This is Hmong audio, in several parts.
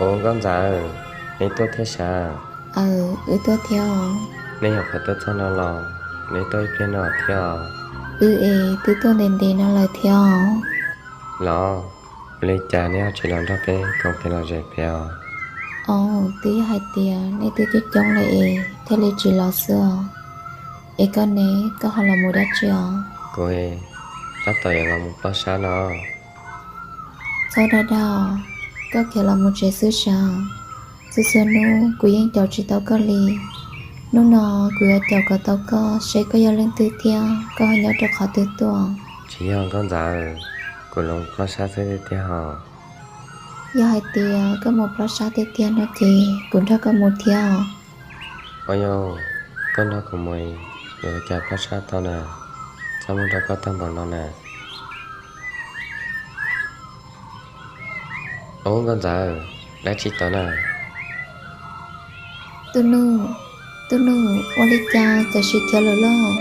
Ua, Nkauj Ntxawm, neb tuaj thiab sav? Aw, wb tuaj thiab os. Neb nyuam qhuav tuaj txog no los? Neb tuaj ib pliag no thiab os? Wb es twb tuaj ntev ntev no lawm thiab os. Los, ua li cas neb ho tsis los nrog peb koom kev lom zem pem os? Os, twb yog hais tias nej twb coob coob lawm es thiaj li tsis los xwb os. Es koj ne, koj ho los mus dab tsi os? Kuv tab tom yuav los mus plob sab no. Txhob dag dag, koj khiav los mus tsev xwb sav? Txhua txhua hnub kuv yeej caum tsis tau koj li. Hnub no kuv yuav caum kom tau koj seb koj yog leej twg thiab koj ho nyob rau qhov twg tuaj. Tsis yog Nkauj Ntxawm, kuv los plob sab xwb tiag tiag hos. Yog hais tias koj mus plob sab tiag tiag no ces kuv nrog koj mus thiab os. Ua, yog koj nrog kuv mus, yuav ua cas plob sab tau na, txaj muag rau koj tag npaum no na. Ub, Nkauj Ntxawm, dab tsi tod na? Tub nug, tub nug, ua li cas tam sim khiav lawm lauj?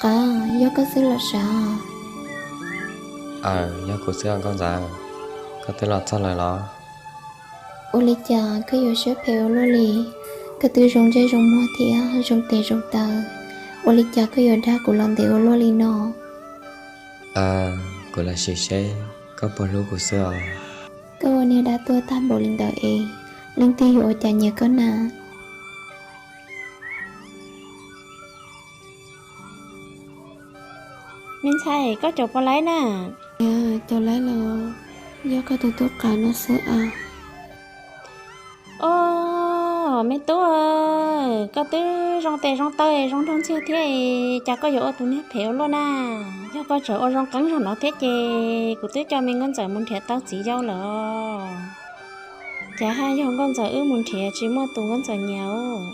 Qav, yog koj xwb los sav? Aw, yog kuv xwb os Nkauj Ntxawm. Koj twb los txog lawm los? Ua li cas koj yuav siab phem ua luaj li? Koj twb zoo ntsej zoo muag thiab zoo tes zoo taw, ua li cas koj yuav dag kuv los ntev ua luaj li no? Kuv lam sim seb koj puas hlub kuv xwb os. Koj ua niag dab tuaj tag npaum li ntawd es leej twg yuav ua cas nyiam koj na? Me ntxhais, koj caum puas laib na? Caum laib los, yog koj tus tub qav no xwb as. Os, me tub, koj twb zoo tes zoo taw zoo nraug ntxiag thiab, cas koj yuav ua tus niag phem ua luaj na? Yog koj tseem ua zoo qeeb zog no thiab ces kuv twb coj me Nkauj Ntxawm mus nrhiav tau txiv yau lawm. Ces haj yog Nkauj Ntxawm wb mus nrhiav tsis muaj tus Nkauj Ntxawm nyiam.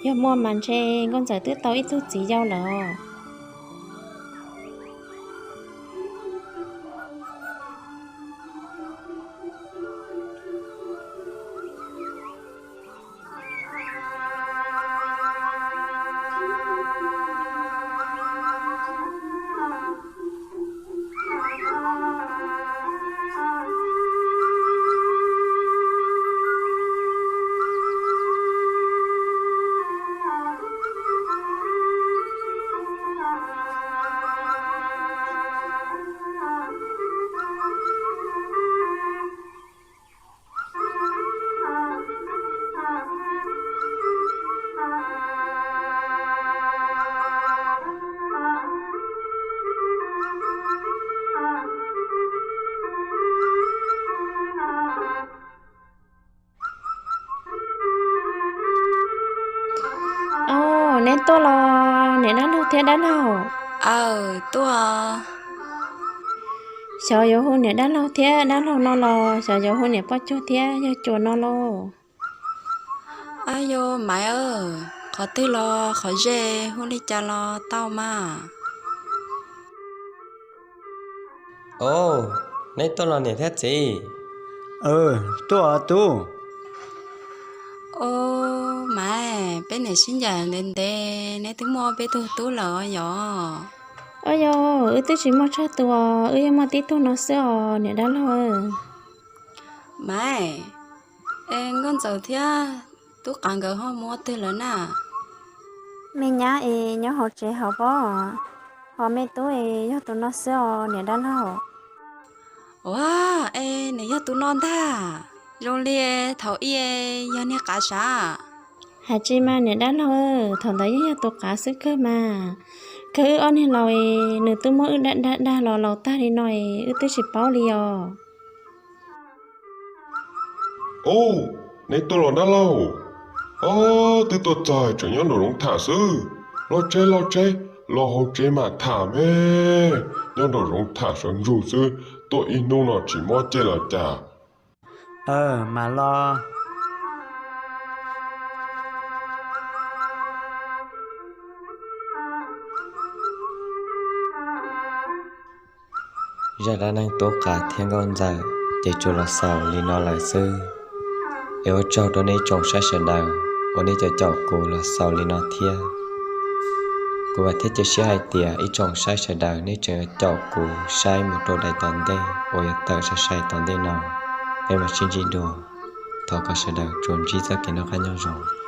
Yog muaj mas ntshe Nkauj Ntxawm twb tau ib tug txiv yau lawm. Os, neb tuaj los niam dab laug thiab dab laug? Aw, tuaj. Xyov yuav hu niam dab laug thiab dab laug no los xyov yuav hu niam poj cuag thiab yawg cuas no lauj. Ab, yog Maiv, qhov twg los qhov ze, hu li cas los tau mas. Os, neb tuaj los niam thiab txiv? Tuaj os tub. Os, Maiv, peb niam sib ncaim ntev ntev, neb twb muaj peb tug tub lawm yog? Os, yog wb twb tsis muaj tsawg tus, wb yeej muaj tib tug no xwb os niam dab laug. Maiv, es Nkauj Ntxawm thiab tub qav nkawd ho mus ua twg lawm na? Me nyab es nyob hauv tsev hauv pob, hos me tub es yog tus no xwb os niam dab laug. Ua, es nws yog tus no ntag. Zoo li thaum ub yog niag qav sav? Hais tsis mas niam dab laug, thaum ntawd yeej yog tus qav xwb kawg mas. Kawg wb ob niag laus es nws twb muab wb dag dag dag los laus tag li no es wb twb tsis paub li os. Au, neb tuaj los dab laug? Au, twb tuaj txog tseem nyob nraum zoov tham xwb. Los tsev los tsev, los hauv tsev mam tham me. Nyob nraum zoov tham sawv ntsug xwb, tuaj ib hnub no tsis mob ceg los cas. Aw, mam los. Zaj dab neeg Tub Qav thiab Nkauj Ntxawm ces tsuas los xaus li no lawm xwb. Es ua tsaug rau nej ib tsoom saib sawv daws uas nej cov caum kuv los xaus li no thiab. Kuv vam thiab cia siab hais tias ib tsoom saib sawv daws nej tseem yuav caum kuv saib mus rau daim tom ntej uas yuav tawm sai sai tom ntej no. Peb mam sib ntsib dua. Thov kom sawv daws tsuas ntsib txoj kev noj qab nyob zoo.